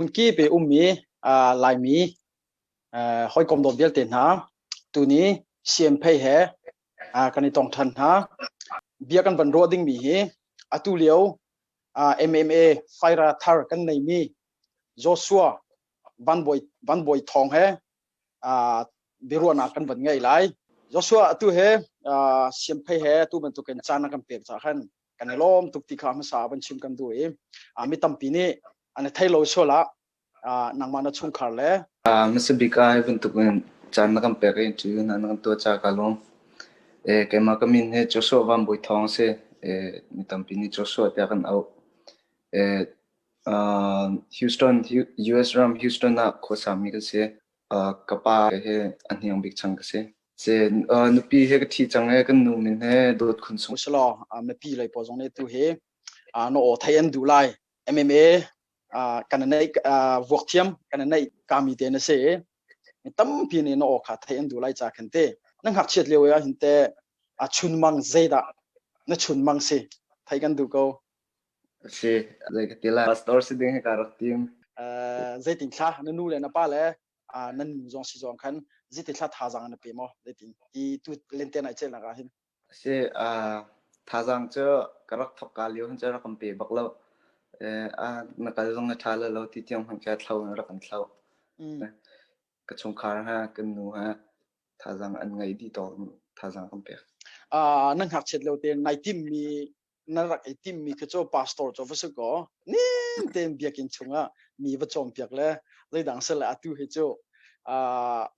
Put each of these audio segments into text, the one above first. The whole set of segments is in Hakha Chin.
Hmunkip i ummi Laimi hawikom dawt vialte hna, tuni CMPhei he kan i tong ṭhan hna. Bia kan van ruah dingmi hi atu lio MMA fighter thar kan neimi Joshua Van Bawi, Van Bawi Thawng he biaruahnak kan van ngei lai. Joshua atu he CMPhei he atu bantukin caan a kan pek caah khan kan i lawm tuk ti kha hmasa van chim kan duh i mi tampi nih an i thei lo sual ah nangmah na chungkhar le Hmasa bik ah hi bantuk in caan na kan pek i interview na kan tuah ca ka lawm. Keimah ka min hi Joshua Van Bawi Thawng a si. Mi tampi nih Joshua tiah kan auh. Houston, US ram Houston ah khuasami ka si. Ka pa he a hniang bik chang ka si. Nupi he ka ṭhi cang i kan nu min he dawt khun sung. Usalaw mipi lei pawl zong nih tu hi na aw thei an duh lai. MMA kan nei vuak thiam kan nei kami te na si. Mi tampi nih na aw kha thei an duh lai ca khan te. Na ngakchiat lio ah hin te a chunmang zeidah na chunmang si thei kan duh ko. Si, zei ka ti lai. Pastor si ding hi ka rak tim. Zeitin thla na nu le na pa le nan nu zong si zong khan ziti thla thazaang na pe maw zeitin ti tu lente nai cel nak ah hin Si thazaang cu ka rak thok ka lio hin cu rak kan pe bak lo. Na kal zong na ṭha lo ti tiang hmanh kha thlo in rak kan thlo. Ka chungkhar ha kan nu ha thazaang an ngei dih tawn thazaang kan pek. Na ngakchiat lo te nai timmi na rak i timmi khi cu pastor cu va si kaw nin tein biakinn chungah mi va cawnpiak le zeidang sel le atu hi cu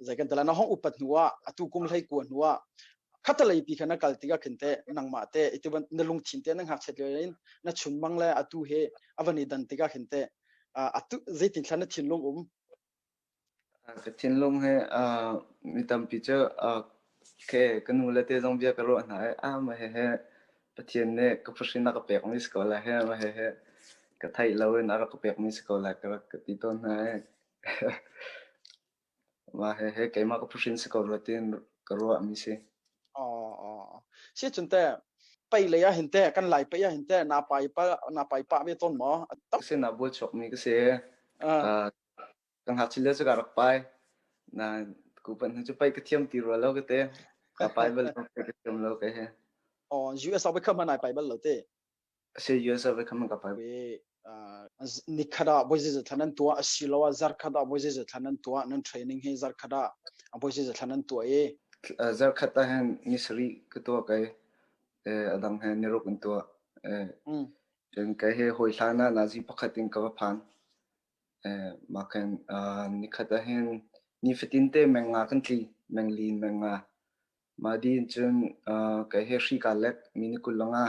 zei kan tala na hong upat hnu ah atu kum hlei kua hnu ah khatalei pi kha na kal tikah khin te nangmah te iti na lungthin te na ngakchiat lio in na chunmang le atu he avan i dan tikah khin te atu zeitin thla na thinlung um Ka thinlung hi mi tampi cu ke ka nu le te zong bia ka ruah hna i ah mah hihi Pathian nih ka phuhrin a ka pekmi si ko lai hi mah hihi ka theih lo in a rak ka pekmi si ko lai ka rak ka ti tawn hna i mah hihi keimah ka phuhrin si ko rua tiin ka ruahmi si. Si cun teh pei lei ah hin teh kan lai pei ah hin teh na pai pa na pai pah ve tawn maw? Sin ah bual chuakmi ka si. Ka ngakchia lio cu ka rak pai. Nain kupan hi cu paih ka thiam ti rua lo ka ti. Ka pai bal lo, paih ka thiam lo ka he. Oh, US ah kham nai pai bal lo te. Si US ah kham ka pai. Nikhat ah voi zeizat thlan nan tuah asiloah zarkhat ah voi zeizat thlan nan tuah nan training hi zarkhat ah voi zeizat thlan nan tuah i Zarkhat ah hin ni sarih ka tuah kai. A dang he niruk in tuah. Cun kai he hawi hlan ah nazi pakhat in ka va phan. Mah khan nikhat ah hin nifatin te meng nga kan tli, meng li in meng nga. Mah dih in cun kei he hri kaa lek mi ni 20 le nga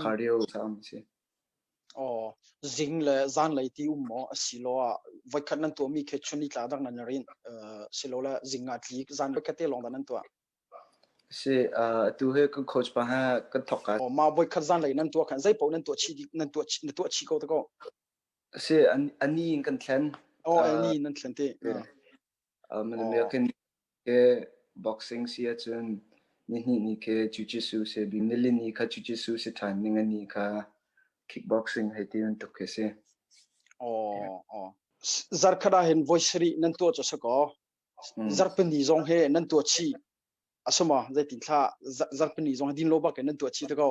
cardio a si. Aw, zing le zanlei ti um maw asiloah voikhat nan tuahmi khi chun ni tla dang nan i rinh silole zing ah tlik zan voikhat te lawng dah nan tuah? Si, atu hi kan coach pa he kan thawk ka. Mah voikhat zanlei nan tuah khan zei paoh nan tuah chih nan tuah na tuah chih ko te ko. Si, a ni in kan thlen. Oh, a ni nan thlen te. American ke boxing si ahcun nihnih ni ke jiu-jitsu si bi nilini kha jiu-jitsu si ṭhan ningani kha kickboxing hei ti bantuk khi si. Oh, oh. Zarkhat ah hin voi sarih nan tuah cu si kaw zarpini zong he nan tuah chih asuma zeitin thla zarpini zong din lo bak in nan tuah chih te ko.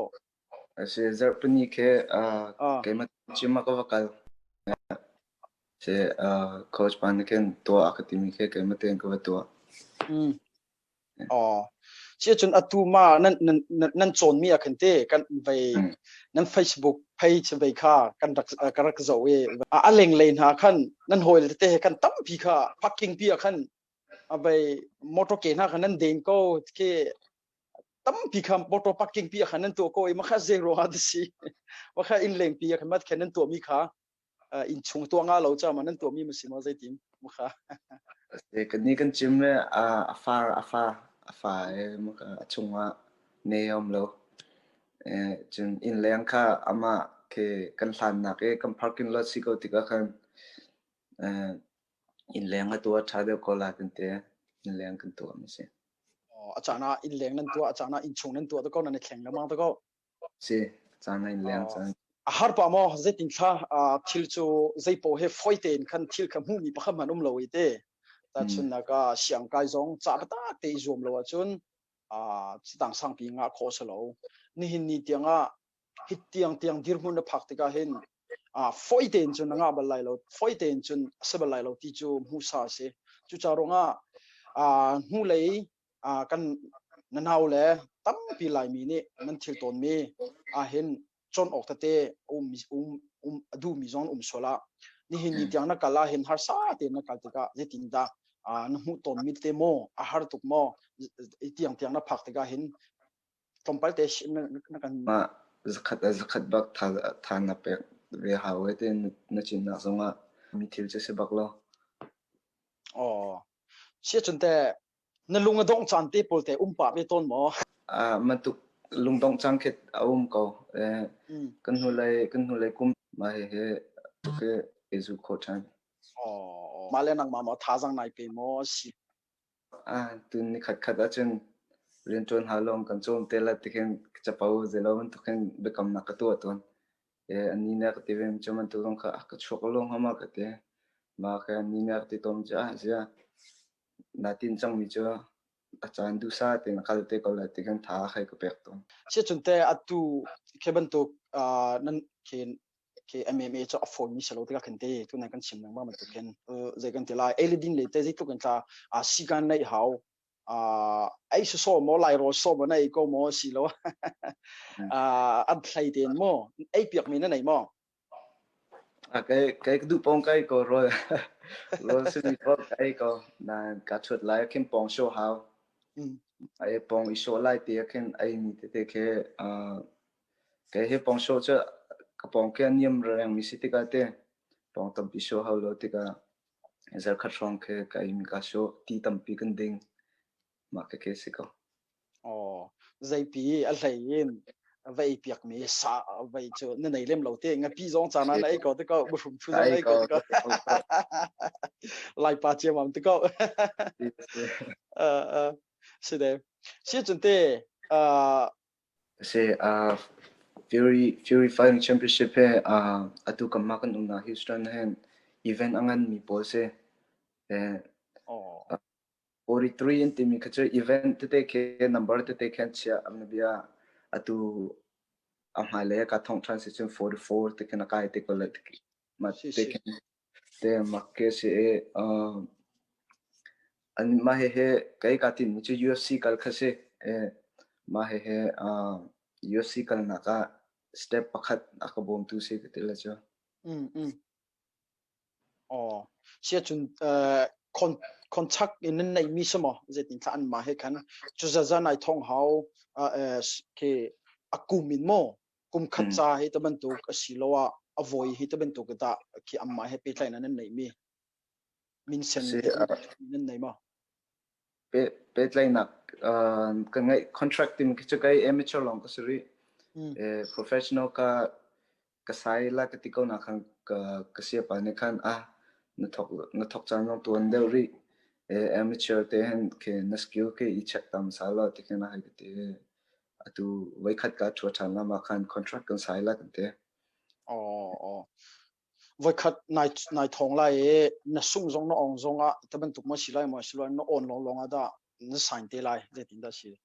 A si zarhpini khi keimah gym ah ka va kal. Si coach pa nih khin tuah a ka timi khi keimah tein ka va tuah. Mm. Aw. Si cun atu ma nan nan nan cawnmi ah khan te kan vei nan Facebook page vei kha kan rak ka rak zoh i a lenglei hna khan nan hawi te he khan tampi kha parking pi ah khan a vei motor ke hna khan nan den ko khi tampi kha motor parking pi ah khan nan tuah ko i makha zei ruangah ti si makha inn leng pi ah khan mat khan nan tuahmi kha inn chung tuah nga lo cha ma nan tuahmi ma si maw zeitin makha Kan ni kan chim le a far a fa a fa e a chungah ne um lo cun inn leng kha ama ke kan hlannak e kan parking lot si ko tikah khan inn leng a tuah ṭha deuh ko la kan ti inn leng kan tuah mi si A caan ah inn leng nan tuah, a caan ah inn chung nan tuah te ko, nan i thleng lengmang te ko. Si, a caan ah inn leng caan. A har pa maw zeitin thla thil cu zeipaoh he foi tein khan thil kha hmuhmi pakhat hmanh um lo i te. Tahchunhnak ah siangkai zong ca taktak te i zuam lo ahcun citang sangpi ngah khawh a si lo. Nihin ni tiangah hi tiang tiang dirhmun na phak tikah hin foi tein cun na ngah bal lai lo, foi tein cun a si bal lai lo ti cu hmuhsa a si. Cucaah ruangah hnulei kan na nau le tampi Laimi nih nan thil tawnmi ahhin cawn awk tete um um um a duhmi zong um sual ah nihin ni tiang na kal ah hin harsa tein na kal tikah zeitindah na hmuh tawnmi tete maw a har tuk maw tiang tiang na phak tikah hin tlawmpal te na kan mah zakhat a zakhat bak tha tha na pek ve hau e te na chinnak zongah mi thil cu si bak lo. Oh sia cun te Na lung a dongh caan te pawl te um pah ve tawn maw? Ah, bantuk lungdongh cang khi a um ko. Eh, kan hnulei kan hnulei kum mah hihi tuk hi i zuh khawh ṭhan. Oh, mah le nangmah maw thazaang nai pe maw si? Ah, tun ni khat khat ahcun rianṭuan hau lawng kan cawm te la tikhin capo zeilo bantuk hin biakamnak ka tuah tawn. Eh, ani nih a ka ti ve cu bantuk zong kha a ka chuak lawng hama ka ti. Mah kha ani nih a ka ti tawn cu ah zia Na tinh cangmi cu a caan duhsah tein a kal te ko lai ti khan tha a ka pek tawn. Sicun teh atu khi bantuk nan khi khi MMA cu a fawi mi si lo tikah khin te tunai kan chim lengmang bantuk khin zei kan ti lai ei le din le te zeitluk in tla sikan neih hau ei saw maw lai rawl saw maw na ei ko maw si lo an thlei tein maw ei piak mi na nei maw Kai ka duh pawng kai ko rawl rawl simi paoh ka ei ko. Nain kaa ṭhuat lai ah khin pawng show hau. Ai pawng i show lai ti ah khin ei mi tete khi kei hi pawng show cu ka pawng khi a niam rengmi si tikah te pawng tampi show hau lo tikah zarkhat hrawng khi ka ei mi kaa show ti tampi kan ding. Mah khekhe si ko. Aw, zeipi a hlei in va ei piakmi sa vai cu na nei lem lo te ngapi zong caan ah na ei ko te ko muhrum thu zong na ei ko te ko laipa ciamam te ko si de si cun te Si Fury Fury Fighting Championship he atu kamma kan umnak Houston hen event a ngan mi pawl si. Oh. 43 an timi kha cu event tete khi number tete khi an chiah an bia atu a hmailei ah kaa thongh ṭhan si cun 44 te khin a kai te ko lai mah te khin te mak ke si i an mah hehe kei kaa tinhmi cu UFC kal kha si mah hehe UFC kalnak ah step pakhat a ka bawmtu si ka ti le cu. Mm, mm. Aw, siacun khonchak in nan neihmi si maw? Zeitin thla anmah he khan cuzaza nai thong hau khi a kum in maw kum khat ca hi te bantuk asiloah a voi hi te bantuk dah khi anmah he pehtlaihnak nan neihmi minsen he nan nei maw? Pehtlaihnak ka ngeih contract timi khi cu kei amateur lawng ka si rih. Professional ka ka sai la ka ti ko na khan ka ka siapa nih khan ah na thok na thok caan zong tuan deuh rih amateur te hin ke na skill ke i check tam sa lo ti khin a hei ka ti atu voikhat ka thua ṭhan la ma khan contract kan sai la kan te. Oh, voikhat nai nai thong lai i na sung zong na ong zong ah te bantuk ma si lai ma si lo na on long long ah dah na sign te lai zeitin dah si?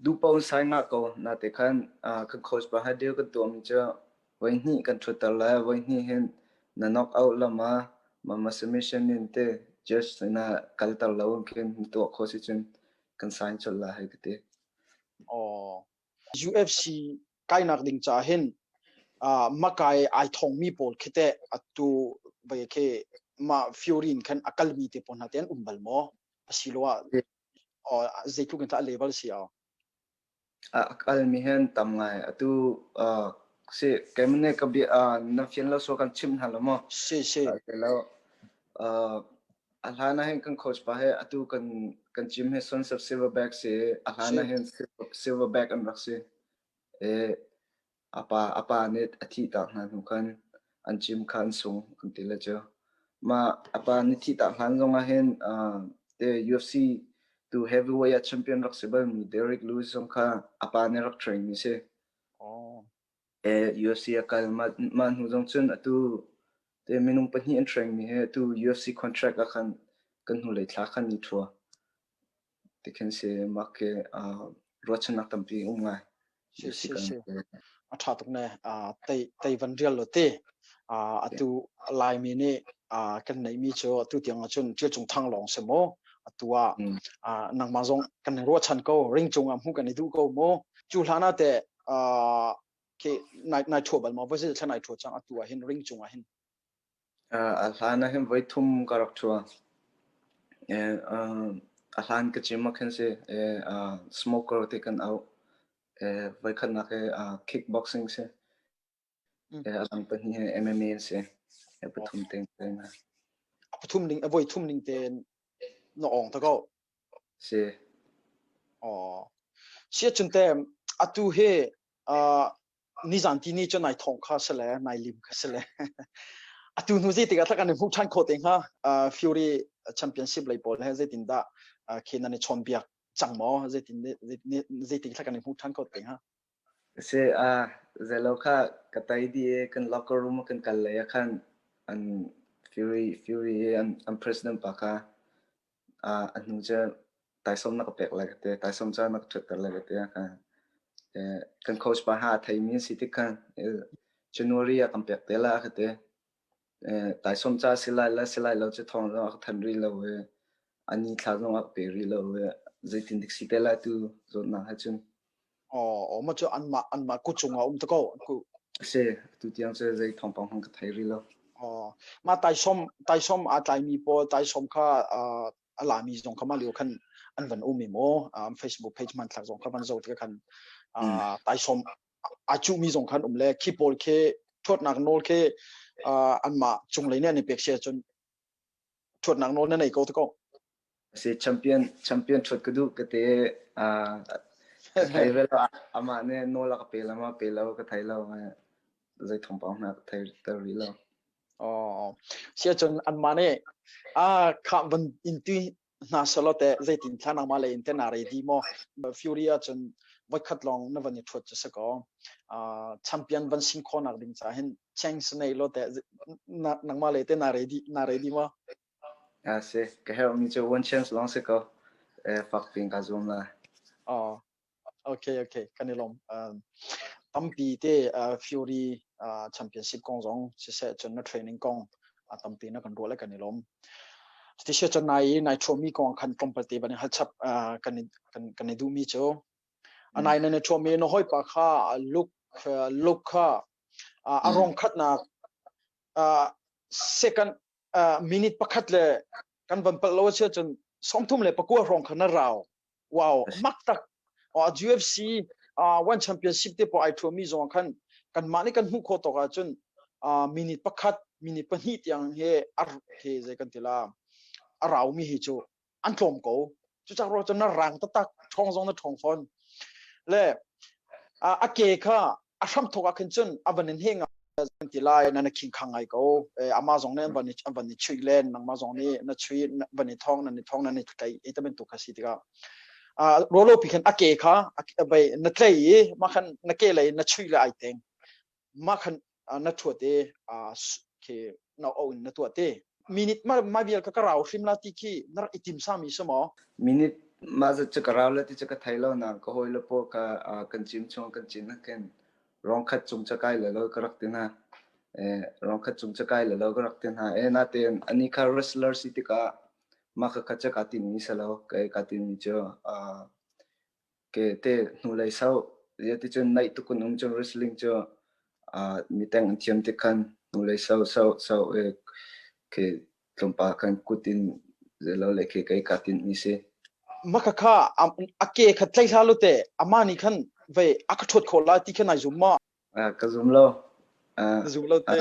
Duhpaoh in sai ngah ko. Nate khan kan coach pa he deal kan tuahmi cu voihnih kan ṭhutter lai. Voihnih hin na knock out lam ah mama submission in te judge na kalter lo in khin na tuah khawh si cun kan sign colh lai hei ka ti. Aw. UFC kainak ding caah hin makai ai thongmi pawl khi teh atu vai khi ma Fury in khan a kalmi te pawl hna te an um bal maw? Asiloah zeitluk in dah a level si au? A kalmi hin tam ngai. Atu si keimah nih ka bia na fian lo so kan chimh hna lo maw? Si si. Lo. A hlan ah hin kan coach pa he atu kan kan gym he Sons of Silverback si a hlan ah hin Silverback an rak si. E A pa a pa nih a thihtak hna hnu khan an cim kha an sung an ti le cu. Mah a pa nih thihtak hlan zong ah hin uh, te UFC tu heavyweight ah champion rak si balmi Derrick Lewis zong kha a pa nih rak train mi si. Oh. UFC a kal. Mah hnu zong cun atu te minung pahnih an train mi he atu UFC contract ah khan kan hnulei thla khan ni thua. Ti khin si mah ke ruahchannak tampi um ngai. Si si si. A ṭha tuk ne. Tei tei van rial lo te. Atu Laimi nih kan neihmi cu atu tiang ahcun Ṭial Cung Thang lawng si maw? Atu ah nangmah zong kan ruahchan ko. Ring cung ah hmuh kan i duh ko mu. Cu hlan ah teh khi nai nai ṭhua bal maw? Voi thla nai ṭhua cang atu ah hin ring cung ah hin. A hlan ah hin voi thum ka rak ṭhua. A hlan ka gym ah khin si smoker te kan auh. Voikhatnak hi kickboxing si. A dang pahnih hi MMA an si. Pathum te A pathum ning a voi thum ning tein na ong ta ko. Si. Oh. Sia cun te atu hi nizan ti ni cu nai thong kha si le nai lim kha si le atu hnu zei tikah thla kan i hmuh ṭhan khawh te hnga Fury Championship lei pawl he zeitin dah khi nan i chawnbiak cang maw zeitin zeitik thla kan i hmuh ṭhan khawh te hnga Si zelo kha ka tai di i kan locker room kan kal lei ah khan an Fury Fury i an president pa kha a hnu cu taisawm na ka pek lai ka ti taisawm ca na ka ṭhutter lai ka ti kan coach pa ha a theimi a si tik khan January ah kan pek te la ka ti taisawm ca si lai le si lai lo cu thawng zong a ka thanh rih lo i a ni thla zong a ka pe rih lo i zeitin dik si te lai tu zawtnak he cun Aw, mah cu anmah anmah kut cungah um te ko. Ku. Si, tu tiang cu zei thawngpang hmang ka thei rih lo. Aw, mah taisawm taisawm aa tlaimi pawl taisawm kha a lami zong kha mah lio khan an van um i maw Facebook page hmanthlak zong kha van zoh tikah khan taisawm aa cuhmi zong khan um le khi pawl khi thuatnak nawl khi anmah cunglei nih an i pek si ahcun ṭhuatnak nawl na nei ko te ko. Si champion champion ṭhuat ka duh ka te ka thei ve lo amah nih nawl a ka pe lo ma pe lo ka thei lo zei thawngpang hna ka thei ter rih lo. Oh sia cun anmah nih a kha van in ti hna selo te zeitin thla nangmah le in te na ready maw Fury ah cun voikhat lawng na van i ṭhuat cu si ko champion van sin khawhnak ding ca hin chance nei lo te nangmah le te na ready na ready maw A si ka herh mi cu one chance lawng si ko fak pin ka zuam la Oh okay okay kan i lawm tampi te Fury championship kong zong siseh cun na training kong tampi na kan ruah le kan i lawm Tisha cun nai nai ṭhuami kong khan tlawmpal te ban hal chap kan kan i duhmi cu anai na na ṭhuami na hawipa kha look look kha a rong khatnak second minute pakhat le kan van palh lo a cun 39 hrawng kha na rau wow mak tak UFC one championship te po ai thuami zong khan kanmah nih kan hmuh khawh tawk ahcun minute pakhat minute pahnih tiang he ar he zei kan ti la a raumi hi cu an tlawm ko cucak ro cun na rang taktak ṭhawng zong na ṭhawng fawn le a ke kha a hram thawk ah khin cun a van in he ngai ti lai na na khing khang ngai ko ama zong nih an van an van i chuih len nangmah zong nih na chui van i thong nan i thong nan i tlai i ta bantuk kha si tikah rolo pi khan a ke kha bai na tlei i mah khan na ke lei na chuih le ai teng mah khan na ṭhuat i khi na o in na tuah te minute ma ma vial ka ka rau hrim la ti khi na rak i tim sa mi si maw minute ma zat cu ka rau la ti cu ka thei lo na ka hawi le po ka kan cim chung kan cin na ken rong khat cung ca kai le lo ka rak ti na rong khat cung ca kai le lo ka rak ti hna e na ten ani kha wrestler si tikah ma ka kha ca ka tin mi salo kai ka tin mi cu Ke te hnulei sau ticun naih tuk in um cun wrestling cu miteng an thiam tik khan hnulei sau sau sau i khi tlawmpal khan kut in zeilo le khi kei kaa tinh mi si. Maka kha a ke kha tlai hlah lu te amah nih khan vei a ka ṭhuat khawh lai ti khan ai zum ma? Ka zum lo. Na zum lo te.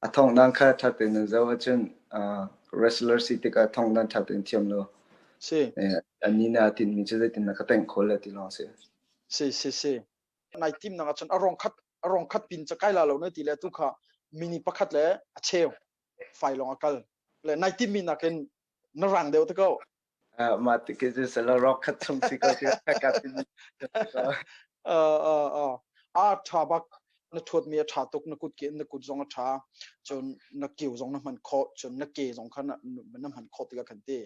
A thonghdan kha ṭha tein na zoh ahcun wrestler si tikah thonghdan ṭha tein thiam lo. Si. Ani nih aa tinhmi cu zeitin na ka tengh kho le ti lawng si. Si si si. Nai tim nak ahcun a rong khat a rong khat pin ca kai la lo na ti le tu kha mini pakhat le a cheu fai lawng a kal. Le nai timmi nakin na rang deuh te ko. Mah ti khi cu selo rock khat chung si ko ti ka ti. A ṭha bak. Na ṭhuatmi a ṭha tuk, na kut ke na kut zong a ṭha, cun na kiu zong na hman khawh, cun na ke zong kha na, na hman khawh tikah khan ti.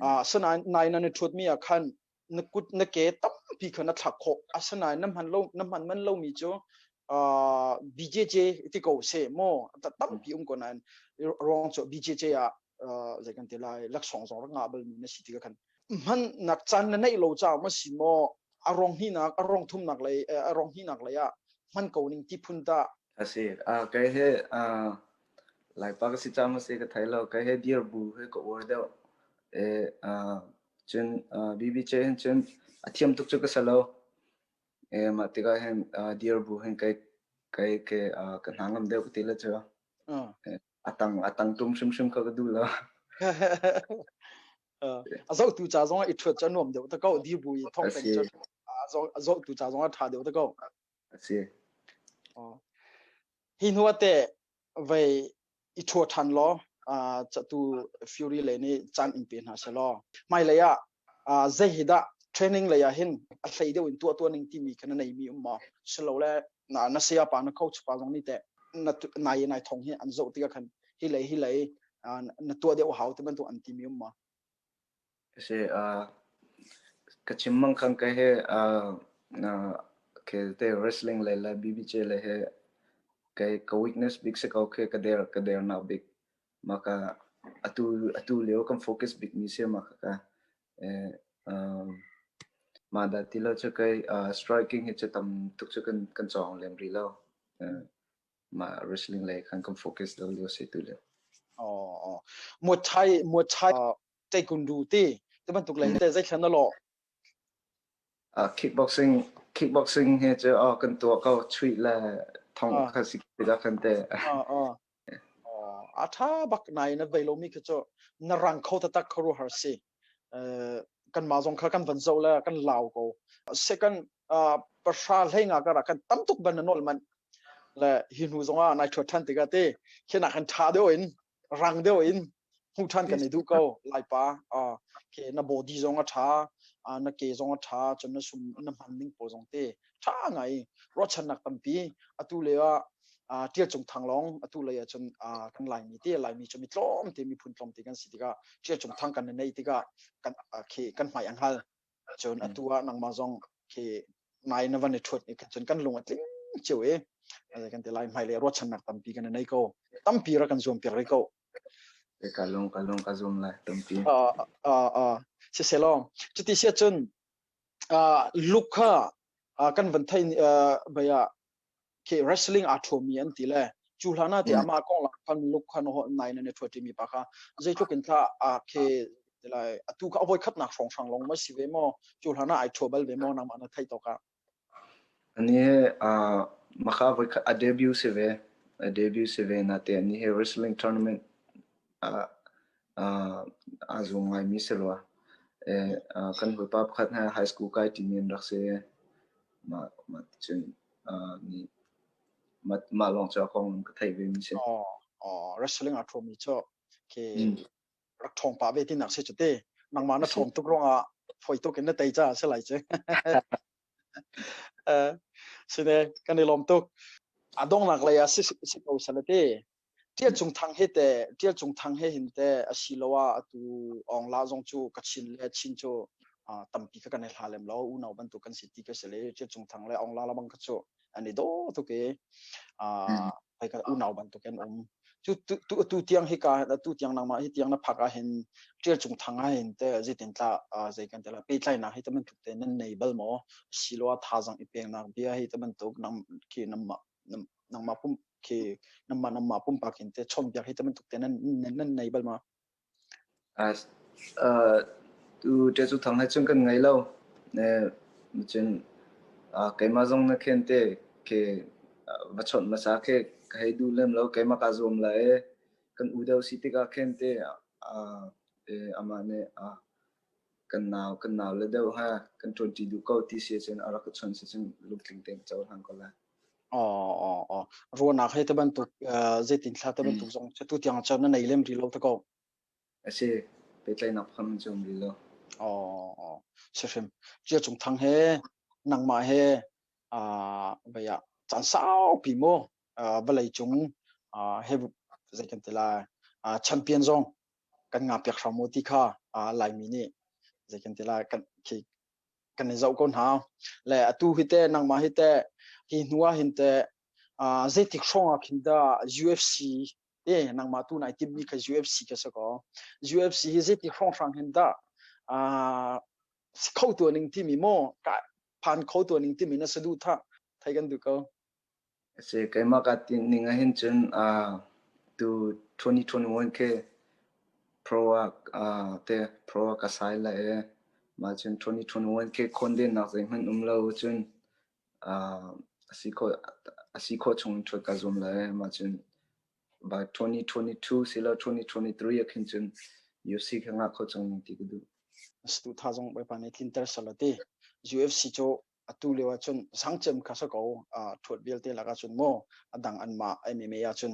Asinain nai na ṭhuatmi ah khan na kut na ke tampi kha na thlak khawh. Asinain na hman lo na hman man lomi cu uh, BJJ ti ko se maw tampi um ko nain ruang cu BJJ ah uh, zei kan ti lai laksawng zong rak ngah balmi na si tikah khan hman nak caan na neih lo caah ma si maw a rong hnihnak a rong thumnak lei a rong hnihnak lei ah hman ko ning ti phun ta Asi. Kei he Laipa ka si cang ma si ka thei lo. Kei he dir bu he ka uar deuh. E, cun BBJ hin cun a thiam tuk cu ka si lo. E, mah tikah hin dir bu hin kai kai ke ka hna ngam deuh ka ti le cu. A tang a tang tum hrimhrim kha ka duh lo. A zohtu ca zong ah i ṭhuat cu a nuam deuh ta ko dir bu i thong peng cu a zohtu ca zong ah ṭha deuh ta ko. A si. Hi hnu ah teh vei i ṭhua ṭhan law tu Fury le nih caan in pe hna seh law hmailei ah zei hi dah training lei ah hin a hlei deuh in tuah tuah ning timi kha na neimi um maw silole na na saya pa na coach pa zong nih teh na nai nai thong hi an zoh tikah khan hi lei hi lei na tuah deuh hau ti bantuk an timi um maw Si ka chim mang khang ka he ke te wrestling le le BBJ le he kai ka weakness bik se ko ke ka der ka der nak bik maka atu atu lio kan focus bik mi se maka ka eh ma da ti lo chu kai striking hi chu tam tuk chu kan kan chong lem ri lo mah wrestling lei khan kan focus deuh lio si tu lio. Oh, Muay Thai Muay Thai Taekwondo ti ti bantuk lei te zei thlan na lawh? Kickboxing kickboxing he cu oh kan tuah ko chuih le thong kha si da kan te. A tha bak nai na vei lomi kha cu na rang kho taktak kho ru har si. Kan ma zong kha kan van zo le kan lau ko. Second pahra hlei nga kara kan tam tuk ban na nol man le hi hnu zong ah nai thuat than tikah te khi nak kan tha deuh in rang deuh in hmuh than kan i duh ko laipa ke na body zong a tha na ke zong a tha cun na sum na hman ning pawl zong te tha ngai ruahchannak tampi atu le ah Tial Cung Thang long atu lei ah cun kan Laimi te Laimi cu mi tlawm te miphun tlawm te kan si tikah Tial Cung Thang kan nei tikah kan khi kan hmai ang hal cun atu ah nangmah zong khi nai na van i ṭhuat ni cun kan lung a tling cio i kan ti lai hmai le ruahchannak tampi kan nei ko tampi ra kan zuam piak rih ko ka lung ka lung ka zum lai tampi siselaw cuti sia cun luk kha kan van thei baya khi wrestling aa ṭhuami an ti le cu hlan ah ti amah kong lang khan luk khan ho nai na ne ṭhuati mi pa kha zeitluk in thla a khi lai atu kha avoi khatnak hrawng hrang long ma si ve maw cu hlan ah ai ṭhua bal ve maw nangmah na thei tawk ah Ani he maka voi khat a debut si ve a debut si ve na te ani he wrestling tournament a zuam ngai mi si rua kan hawipa pakhat he high school kai timi an rak si mah mah cun nih mah lawng cu a kong ka theih ve mi si. Oh, wrestling a ṭhuami cu khi rak ṭhawng pah ve tinak si cu te. Nangmah na ṭhawng tuk ruangah foi tuk in na tei caah si lai cu. Sine kan i lawm tuk. A donghnak lei ah si si ko sale te. Ṭial Cung Thang he teh Ṭial Cung Thang he hin teh asiloah atu Aung La zong cu Kachin le Chin cu tampi kha kan i hla lem lo unau bantuk kan si ti ka si le Ṭial Cung Thang le Aung La la bang kha cu an i daw tuk i hei ka unau bantuk an um. Cu tu tu tiang hi ka tu tiang nangmah hi tiang na phak ah hin Ṭial Cung Thang ah hin teh zeitin tla zei kan te la pehtlaihnak hi te bantuk te nan nei bal maw asiloah thazang i peknak bia hi te bantuk nang khi nangmah nangmah pum khi nangmah nangmah pumpak in te chawnhbiak hi te bantuk te nan nan nei bal ma? Tu te cu thang he cun kan ngei lo. Ne cun keimah zong na khen te ke va chawnh hmasa ke ka hei duh lem lo keimah ka zuam lai e kan u deuh si tikah khen te amah nih kan nau kan nau le deuh ha kan ṭuanṭi duh ko ti si cun a rak ka chawnh si cun lungtling tein ka cohlang ko lai. Aw ruahnak he te bantuk zeitin thla te bantuk zong tu tiang cun na nei lem rih lo te ko. A si, pehtlaihnak phang cu um rih lo. Aw si hrim. Cia Cung Thang he nangmah he vei ah Caan saupi mu vawlei cung he zei kan ti lai champion zong kan nga piak hram mu ti kha Laimi nih zei kan ti lai kan khi kan i zoh ko hna. Le atu hi te nangmah hi te hi hnu ah hin te zeitik hrawng ah khin dah UFC te nangmah tu nai timmi kha UFC ka si ko. UFC hi zeitik hrawng hrang hin dah si kho tu ning timi maw ka phan kho tu ning timi na saduh thah thei kan duh ko. Si keimah ka tin ning ah hin cun tu 2021 ke pro ah te pro ah ka sai la e ma cun 2021 ke khon den nak zeihmanh um lo cun asi kho asi kho chung thut ka zum la e ma cun by 2022 silo 2023 ah khin cun UFC kha ngah kho cang ning ti ka duh. Stu tha zong Bawipa nih tlinter sala ti. UFC cu atu lio ah cun sangcem kha sa ko thuat vialte lakah cun maw adang anmah MMA ah cun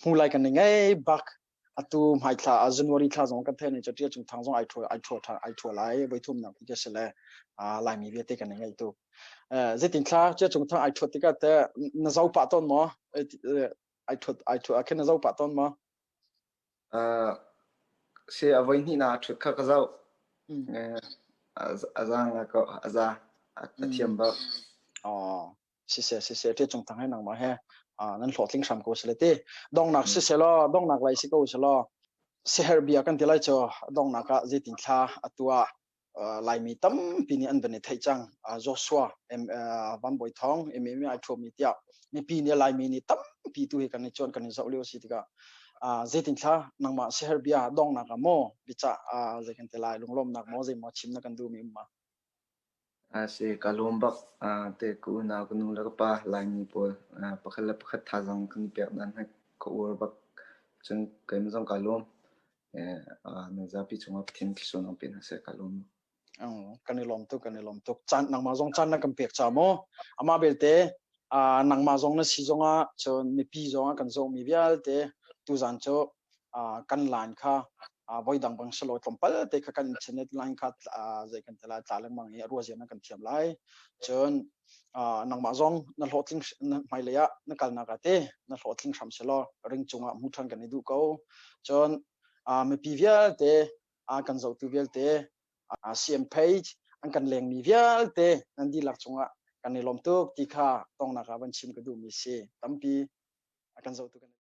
hmu lai kan ngei bak atu hmai thla January thla zong kan thei ni cu Cung Thang zong ai thua ai thua ai thua lai voi thum nak ti se le Laimi vialte kan ngei tu zeitin thla Tia Cung Thang ai thuat tikah te na zo pah ton maw ai thuat ai thua khin na zo pah ton maw Si a voi hnih na ṭhut kha ka zoh. A zaang ko a za a thiam bak. Oh, siseh siseh ṭe cung thang he nangmah he nan hlawhtling hram ko sile ti. Dongnak siseh law dongnak lai si ko seh law seher bia kan ti lai cu dongnak ah zeitin thla atu ah Laimi tampi nih an van i theih cang. Joshua Van Bawi Thawng MMA ai ṭhuami tiah mipi nih Laimi nih tampi tu hi kan i cuan kan i zoh lio si tikah zeitin thla nangmah siher bia dongnak ah maw biacah zei kan ti lai lunglawmnak maw zei maw chim na kan duhmi um ma? A si ka lawm bak te ka unau ka nu le ka pa Laimi pawl pakhat le pakhat thazaang kan i pek dan hi ka uar bak cun keimah zong ka lawm. Nan zapi cungah Pathian thluachuah pe hna seh ka lawm. Kan i lawm tuk kan i lawm tuk. Caan nangmah zong caan na kan pek ca maw? Amah belte nangmah zong na si zongah cun mipi zongah kan zohmi vialte tuzan cu kan line kha voi dang bang silo tlawmpal te kha kan internet line kha zei kan tela tla lengmang i ruazia na kan thiam lai. Cun nangmah zong na hlawhtling na hmailei ah na kalnak ah te na hlawhtling hram selaw ring cungah hmu ṭhan kan i duh ko. Cun mipi vialte kan zohtu vialte CM page an kan lengmi vialte nan dihlak cungah kan i lawm tuk ti kha tongnak ah van chim ka duhmi si tampi a kan zohtu kan.